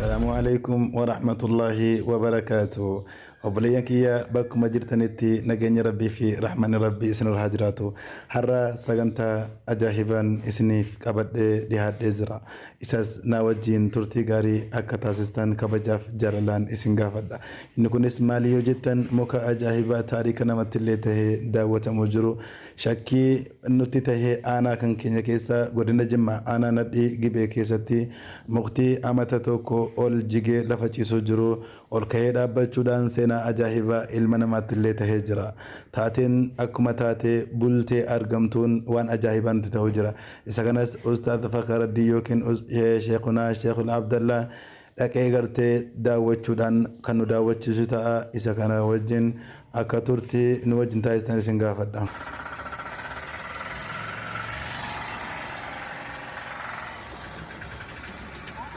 Assalaamu alaikum warahmatullaahi wabarakaatu. Obboleeyyan kiyya, bakkuma jirtanitti nageenya Rabbii fi rahmanni Rabbii isinirra haa jiraatu. Har'a sagantaa ajaa'ibaan isiniif qabadhee dhiyaadhee jira. Isas naa wajjiin turtii gaarii akka taasistan kabajaaf jaalalaan isin gaafadha. Inni kunis maali yoo jettan, muka ajaa'ibaa taarika namattillee tahee daawwatamuu jiru, shakkii nutti tahee, aanaa kan keenya keessa godina Jimmaa aanaa Nadhii Gibee keessatti mukti amata tokko ol jigee lafa ciisuu jiru ol ka'ee dhaabbachuudhaan seenaa ajaahibaa ilma namaattillee tahee jira. Taateen akkuma taatee bultee argamtuun waan ajaahibaa nutti tahuu jira. Isa kanas Ustaaz Fakaraddin yookiin Sheekhunaa Sheekhul Abdallaa dhaqee gartee daawwachuudhaan kan nu daawwachiisu ta'a. Isa kana wajjin akka turtii nu wajjin taasistan isin gaafadha.